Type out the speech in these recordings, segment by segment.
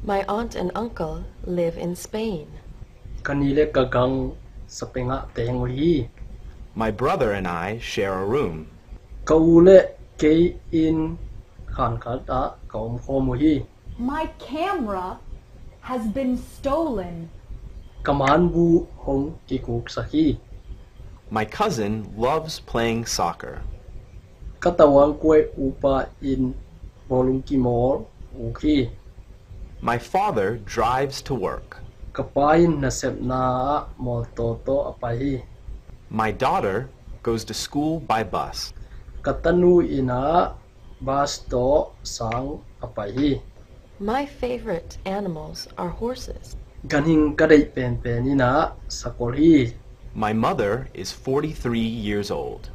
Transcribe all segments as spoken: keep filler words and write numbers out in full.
My aunt and uncle live in Spain. Ka ni le ka gang Spain ah teng uh hi. My brother and I share a room. Ka u le kei in khan khat ah ka om khawm uh hi. My camera has been stolen. Ka manbu hong kikuksak hi. My cousin loves playing soccer. Ka tawang kuai upa in bawlung kimawl uk hi. My father drives to work. Ka pa in nasepna ah mawtaw tawh a pai hi. My daughter goes to school by bus. Ka tanu in ah bus tawh sang a pai hi. My favorite animals are horses. Ganhing ka deih penpen in ah sakol hi. My mother is forty-three years old.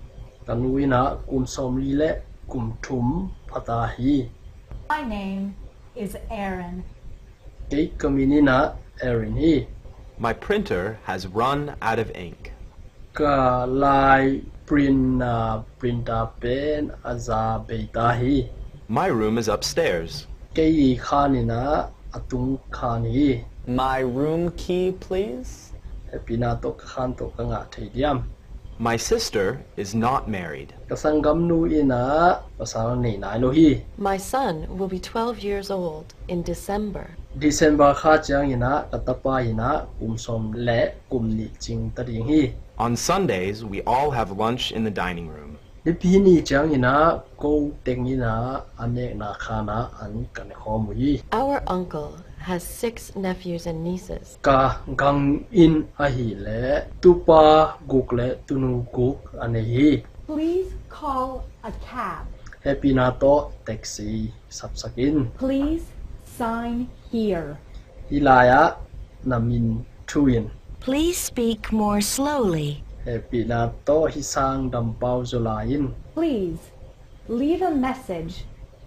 Ka nu in ah kum sawmli le kum thum phata hi. My name is Aaron. Kei ka min in ah Aaron hi. My printer has run out of ink. Ka lai print na printer pen a za bei ta hi. My room is upstairs. Kei khan in ah a tung khan hi. My room key, please. Hehpihna tawh ka khan tawh ka ngah thei diam? My sister is not married. Ka sanggamnu in ah pasal nei nai lo hi. My son will be twelve years old in December. December kha ciangin ah ka tapa in ah kum sawm le kum nih cing ta ding hi. On Sundays, we all have lunch in the dining room. Nipi ni ciangin ah ko teng in ah a nekna khan ah an kan khawm uh hi. Our uncle has six nephews and nieces. Ka gang in ahih leh tupa guk le tunu guk a nei hi. Please call a cab. Hehpihna tawh taxi sapsak in. Please sign here. Hih lai-ah na min thu in. Please speak more slowly. Hehpihna tawh hih sang dampau zaw lai in. Please leave a message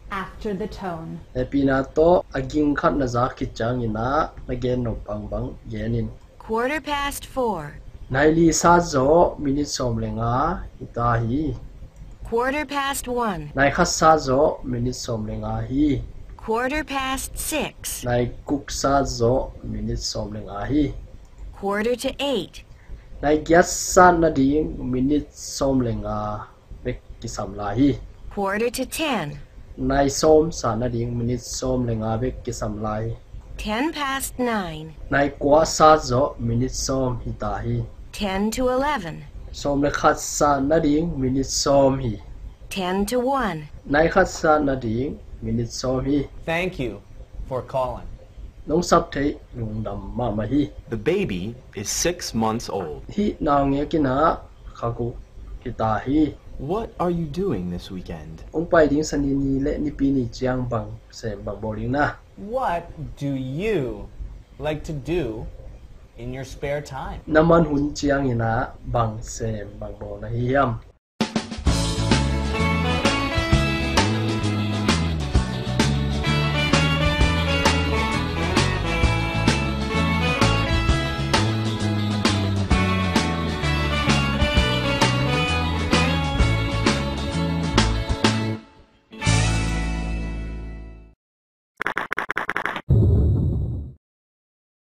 after the tone. Hehpihna tawh a ging khat na zak khit ciangin ah na gen nop bangbang gen in. Quarter past four. Nai li sat zawh minit sawm le nga hi ta hi. Quarter past one. Nai khat sat zawh minit sawm le nga hi. Quarter past six. Nai guk sat zawh minit sawm le nga hi. Quarter to eight. Nai giat sat nading minit sawm le nga bek kisam lai hi. Quarter to ten. Nai sawm sat nading minit sawm le nga bek kisam lai hi. Ten past nine. Nai kua sat zawh minit sawm hi ta hi. Ten to eleven. Sawm le khat sat nading minit sawm hi. Ten to one. Nai khat sat nading minit sawm hi. Thank you for calling. Nong sap theih lungdam mahmah hi. The baby is six months old. Hih naungek in ah kha guk hi ta hi. What are you doing this weekend? Hong pai ding Sani ni le Nipi ni ciang bang sem bang bawl ding na? What do you like to do in your spare time? Na man hun ciangin ah bang sem bang bawl na hi hiam?